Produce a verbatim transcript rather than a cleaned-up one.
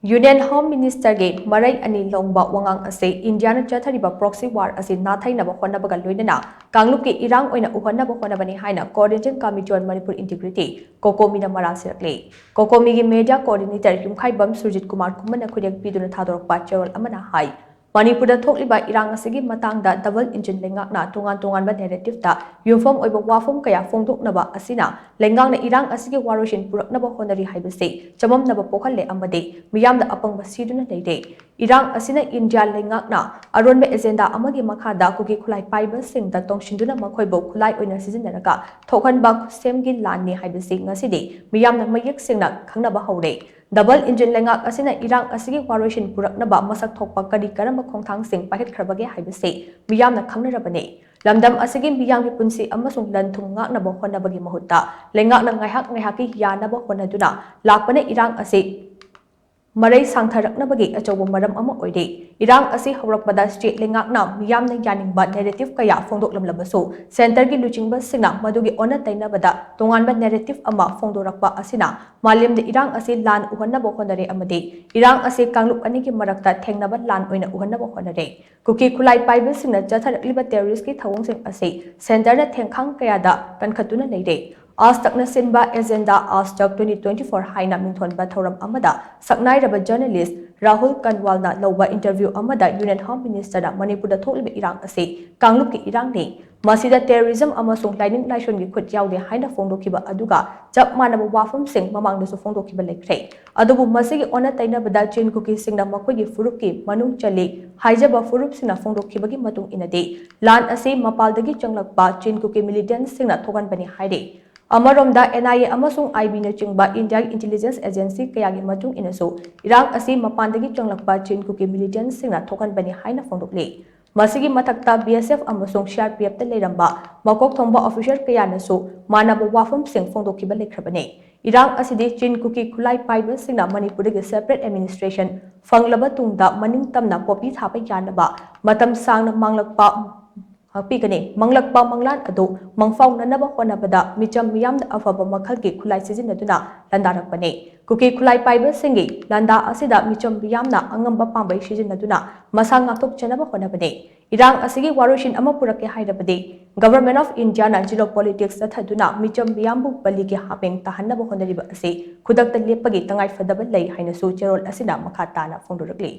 Union Home Ministerꯒꯤ ꯃꯔꯩ ꯑꯅꯤ ꯂꯣꯡꯕ ꯋꯥꯉꯥꯡ ꯑꯁꯤ ꯏꯟꯗꯤꯌꯥꯅ ꯆꯠꯊꯔꯤꯕ proxy war ꯑꯁꯤ ꯅꯥꯊꯩꯅꯕ ꯍꯣꯠꯅꯕꯒ ꯂꯣꯏꯅꯅ ꯀꯥꯡꯂꯨꯞꯀꯤ ꯏꯔꯥꯡ ꯑꯣꯏꯅ ꯎꯍꯟꯅꯕ ꯍꯣꯠꯅꯕꯅꯤ ꯍꯥꯏꯅ Coordination Committee on Manipur Integrity, COCOMIꯅ ꯃꯔꯥꯜ ꯁꯤꯔꯛꯂꯤ꯫ COCOMIꯒꯤ media coordinator ꯌꯨꯝꯈꯥꯏꯕꯝ ꯁꯨꯔꯖꯤꯠ ꯀꯨꯃꯥꯔ ꯈꯨꯃꯟꯅ ꯈꯨꯠꯌꯦꯛ ꯄꯤꯗꯨꯅ ꯊꯥꯗꯣꯔꯛꯄ ꯆꯦꯔꯣꯜ ꯑꯃꯅ ꯍꯥꯏ, ꯃꯅꯤꯄꯨꯔꯗ ꯊꯣꯛꯂꯤꯕ ꯏꯔꯥꯡ ꯑꯁꯤꯒꯤ ꯃꯇꯥꯡꯗ double engine ꯂꯩꯉꯥꯛꯅ ꯇꯣꯉꯥꯟ ꯇꯣꯉꯥꯟꯕ narrativeꯇ ꯌꯨꯝꯐꯝ ꯑꯣꯏꯕ ꯋꯥꯐꯝ ꯀꯌꯥ ꯐꯣꯡꯗꯣꯛꯅꯕ ꯑꯁꯤꯅ ꯂꯩꯉꯥꯛꯅ ꯏꯔꯥꯡ ꯑꯁꯤꯒꯤ ꯋꯥꯔꯣꯏꯁꯤꯟ ꯄꯨꯔꯛꯅꯕ ꯍꯣꯠꯅꯔꯤ ꯍꯥꯏꯕꯁꯤ ꯆꯃꯝꯅꯕ ꯄꯣꯛꯍꯜꯂꯦ ꯑꯃꯗꯤ ꯃꯤꯌꯥꯝꯗ ꯑꯄꯪꯕ ꯁꯤꯗꯨꯅ ꯂꯩꯔꯦ꯫ ꯏꯔꯥꯡ ꯑꯁꯤꯅ ꯏꯟꯗꯤꯌꯥ ꯂꯩꯉꯥꯛꯅ ꯑꯔꯣꯟꯕ agenda ꯑꯃꯒꯤ ꯃꯈꯥꯗ ꯀꯨꯀꯤ ꯈꯨꯠꯂꯥꯏ ꯄꯥꯏꯕꯁꯤꯡꯗ ꯇꯣꯡꯁꯤꯟꯗꯨꯅ ꯃꯈꯣꯏꯕꯨ ꯈꯨꯠꯂꯥꯏ ꯑꯣꯏꯅ ꯁꯤꯖꯤꯟꯅꯔꯒ ꯊꯣꯛꯍꯟꯕ ꯈꯨꯠꯁꯦꯝꯒꯤ ꯂꯥꯟꯅꯤ ꯍꯥꯏꯕꯁꯤ ꯉꯁꯤꯗꯤ ꯃꯤꯌꯥꯝꯅ ꯃꯌꯦꯛ ꯁꯦꯡꯅ ꯈꯪꯅꯕ ꯍꯧꯔꯦ꯫ Double engine ꯂꯩꯉꯥꯛ ꯑꯁꯤꯅ ꯏꯔꯥꯡ ꯑꯁꯤꯒꯤ ꯋꯥꯔꯣꯏꯁꯤꯟ ꯄꯨꯔꯛꯅꯕ ꯃꯁꯛ ꯊꯣꯛꯄ ꯀꯔꯤ ꯀꯔꯝꯕ ꯈꯣꯡꯊꯥꯡꯁꯤꯡ ꯄꯥꯏꯈꯠꯈ꯭ꯔꯕꯒꯦ ꯍꯥꯏꯕꯁꯤ ꯃꯤꯌꯥꯝꯅ ꯈꯪꯅꯔꯕꯅꯤ꯫ ꯂꯝꯗꯝ ꯑꯁꯤꯒꯤ ꯃꯤꯌꯥꯝꯒꯤ ꯄꯨꯟꯁꯤ ꯑꯃꯁꯨꯡ ꯂꯟ ꯊꯨꯝ ꯉꯥꯛꯅꯕ ꯍꯣꯠꯅꯕꯒꯤ ꯃꯍꯨꯠꯇ ꯂꯩꯉꯥꯛꯅ ꯉꯥꯏꯍꯥꯛ ꯉꯥꯏꯍꯥꯛꯀꯤ ꯌꯥꯅꯕ ꯍꯣꯠꯅꯗꯨꯅ ꯂꯥꯛꯄꯅ ꯏꯔꯥꯡ ꯑꯁꯤ ꯃꯔꯩ ꯁꯥꯡꯊꯔꯛꯅꯕꯒꯤ ꯑꯆꯧꯕ ꯃꯔꯝ ꯑꯃ ꯑꯣꯏꯔꯤ꯫ ꯏꯔꯥꯡ ꯑꯁꯤ ꯍꯧꯔꯛꯄꯗ state ꯂꯩꯉꯥꯛꯅ ꯃꯤꯌꯥꯝꯅ ꯌꯥꯅꯤꯡꯕ narrative ꯀꯌꯥ ꯐꯣꯡꯗꯣꯛꯂꯝꯂꯕꯁꯨ, centreꯒꯤ ꯂꯨꯆꯤꯡꯕꯁꯤꯡꯅ ꯃꯗꯨꯒꯤ ꯑꯣꯟꯅ ꯇꯩꯅꯕꯗ ꯇꯣꯉꯥꯟꯕ narrative ꯑꯃ ꯐꯣꯡꯗꯣꯔꯛꯄ ꯑꯁꯤꯅ ꯃꯥꯂꯦꯝꯗ ꯏꯔꯥꯡ ꯑꯁꯤ ꯂꯥꯟ ꯎꯍꯟꯅꯕ ꯍꯣꯠꯅꯔꯦ ꯑꯃꯗꯤ ꯏꯔꯥꯡ ꯑꯁꯤ ꯀꯥꯡꯂꯨꯞ ꯑꯅꯤꯒꯤ ꯃꯔꯛꯇ ꯊꯦꯡꯅꯕ ꯂꯥꯟ ꯑꯣꯏꯅ ꯎꯍꯟꯅꯕ ꯍꯣꯠꯅꯔꯦ꯫ ꯀꯨꯀꯤ ꯈꯨꯠꯂꯥꯏ ꯄꯥꯏꯕꯁꯤꯡꯅ ꯆꯠꯊꯔꯛꯂꯤꯕ terroristꯀꯤ ꯊꯧꯑꯣꯡꯁꯤꯡ ꯑꯁꯤ centreꯅ ꯊꯦꯡꯈꯥꯡ ꯀꯌꯥꯗ ꯀꯟꯈꯠꯇꯨꯅ ꯂꯩꯔꯦ꯫ ꯑꯥꯖ ꯇꯛꯅ ꯁꯤꯟꯕ Agenda Aaj Tak twenty twenty-four ꯍꯥꯏꯅ ꯃꯤꯡꯊꯣꯟꯕ ꯊꯧꯔꯝ ꯑꯃꯗ ꯁꯛꯅꯥꯏꯔꯕ journalist ꯔꯥꯍꯨꯜ ꯀꯟꯋꯥꯜꯅ ꯂꯧꯕ interview ꯑꯃꯗ Union Home Ministerꯅ ꯃꯅꯤꯄꯨꯔꯗ ꯊꯣꯛꯂꯤꯕ ꯏꯔꯥꯡ ꯑꯁꯤ ꯀꯥꯡꯂꯨꯞꯀꯤ ꯏꯔꯥꯡꯅꯤ, ꯃꯁꯤꯗ terrorism ꯑꯃꯁꯨꯡ ꯂꯥꯏꯅꯤꯡ ꯂꯥꯏꯁꯣꯟꯒꯤ ꯈꯨꯠ ꯌꯥꯎꯗꯦ ꯍꯥꯏꯅ ꯐꯣꯡꯗꯣꯛꯈꯤꯕ ꯑꯗꯨꯒ ꯆꯞ ꯃꯥꯟꯅꯕ ꯋꯥꯐꯝꯁꯤꯡ ꯃꯃꯥꯡꯗꯁꯨ ꯐꯣꯡꯗꯣꯛꯈꯤꯕ ꯂꯩꯈ꯭ꯔꯦ꯫ ꯑꯗꯨꯕꯨ ꯃꯁꯤꯒꯤ ꯑꯣꯟꯅ ꯇꯩꯅꯕꯗ ꯆꯤꯟ ꯀꯨꯀꯤꯁꯤꯡꯅ ꯃꯈꯣꯏꯒꯤ ꯐꯨꯔꯨꯞꯀꯤ ꯃꯅꯨꯡ ꯆꯜꯂꯤ ꯍꯥꯏꯖꯕ ꯐꯨꯔꯨꯞꯁꯤꯡꯅ ꯐꯣꯡꯗꯣꯛꯈꯤꯕꯒꯤ ꯃꯇꯨꯡ ꯏꯟꯅꯗꯤ, ꯂꯥꯟ ꯑꯁꯤ ꯃꯄꯥꯜꯗꯒꯤ ꯆꯪꯂꯛꯄ ꯆꯤꯟ ꯀꯨꯀꯤ militantꯁꯤꯡꯅ ꯊꯣꯛꯍꯟꯕꯅꯤ ꯍꯥꯏꯔꯤ꯫ ꯑꯃꯔꯣꯝꯗ, NIA ꯑꯃꯁꯨꯡ IBꯅꯆꯤꯡꯕ ꯏꯟꯗꯤꯌꯥꯒꯤ intelligence agency ꯀꯌꯥꯒꯤ ꯃꯇꯨꯡ ꯏꯟꯅꯁꯨ, ꯏꯔꯥꯡ ꯑꯁꯤ ꯃꯄꯥꯟꯗꯒꯤ ꯆꯪꯂꯛꯄ ꯆꯤꯟ ꯀꯨꯀꯤ militantꯁꯤꯡꯅ ꯊꯣꯛꯍꯟꯕꯅꯤ ꯍꯥꯏꯅ ꯐꯣꯡꯗꯣꯛꯂꯤ꯫ ꯃꯁꯤꯒꯤ ꯃꯊꯛꯇ, BSF ꯑꯃꯁꯨꯡ CRPFꯇ ꯂꯩꯔꯝꯕ ꯃꯀꯣꯛ ꯊꯣꯡꯕ officer ꯀꯌꯥꯅꯁꯨ ꯃꯥꯟꯅꯕ ꯋꯥꯐꯝꯁꯤꯡ ꯐꯣꯡꯗꯣꯛꯈꯤꯕ ꯂꯩꯈ꯭ꯔꯕꯅꯤ꯫ ꯏꯔꯥꯡ ꯑꯁꯤꯗꯤ ꯆꯤꯟ ꯀꯨꯀꯤ ꯈꯨꯠꯂꯥꯏ ꯄꯥꯏꯕꯁꯤꯡꯅ ꯃꯅꯤꯄꯨꯔꯗꯒꯤ separate administration ꯐꯪꯂꯕ ꯇꯨꯡꯗ ꯃꯅꯤꯡ ꯇꯝꯅ ꯄꯣꯄꯤ ꯊꯥꯕ ꯌꯥꯅꯕ ꯃꯇꯝ ꯁꯥꯡꯅ ꯃꯥꯡꯂꯛꯄ ꯉꯥꯛꯄꯤꯒꯅꯤ꯫ ꯃꯪꯂꯛꯄ ꯃꯪꯂꯥꯟ ꯑꯗꯨ ꯃꯪꯐꯥꯎꯅꯅꯕ ꯍꯣꯠꯅꯕꯗ ꯃꯤꯆꯝ ꯃꯤꯌꯥꯝꯅ ꯑꯐꯕ ꯃꯈꯜꯒꯤ ꯈꯨꯠꯂꯥꯏ ꯁꯤꯖꯤꯟꯅꯗꯨꯅ ꯂꯥꯟꯗꯥꯔꯛꯄꯅꯤ꯫ ꯀꯨꯀꯤ ꯈꯨꯠꯂꯥꯏ ꯄꯥꯏꯕꯁꯤꯡꯒꯤ ꯂꯥꯟꯗꯥ ꯑꯁꯤꯗ ꯃꯤꯆꯝ ꯃꯤꯌꯥꯝꯅ ꯑꯉꯝꯕ ꯄꯥꯝꯕꯩ ꯁꯤꯖꯤꯟꯅꯗꯨꯅ ꯃꯁꯥ ꯉꯥꯛꯊꯣꯛꯆꯅꯕ ꯍꯣꯠꯅꯕꯅꯤ꯫ ꯏꯔꯥꯡ ꯑꯁꯤꯒꯤ ꯋꯥꯔꯣꯏꯁꯤꯟ ꯑꯃ ꯄꯨꯔꯛꯀꯦ ꯍꯥꯏꯔꯕꯗꯤ Government of India ꯅ zero politics ꯆꯠꯊꯗꯨꯅ ꯃꯤꯆꯝ ꯃꯤꯌꯥꯝꯕꯨ ꯕꯂꯤꯒꯤ ꯍꯥꯃꯦꯡ ꯇꯥꯍꯟꯅꯕ ꯍꯣꯠꯅꯔꯤꯕ ꯑꯁꯤ ꯈꯨꯗꯛꯇ ꯂꯦꯞꯄꯒꯤ ꯇꯉꯥꯏꯐꯗꯕ ꯂꯩ ꯍꯥꯏꯅꯁꯨ ꯆꯦꯔꯣꯜ ꯑꯁꯤꯅ ꯃꯈꯥ ꯇꯥꯅ ꯐꯣꯡꯗꯣꯔꯛꯂꯤ꯫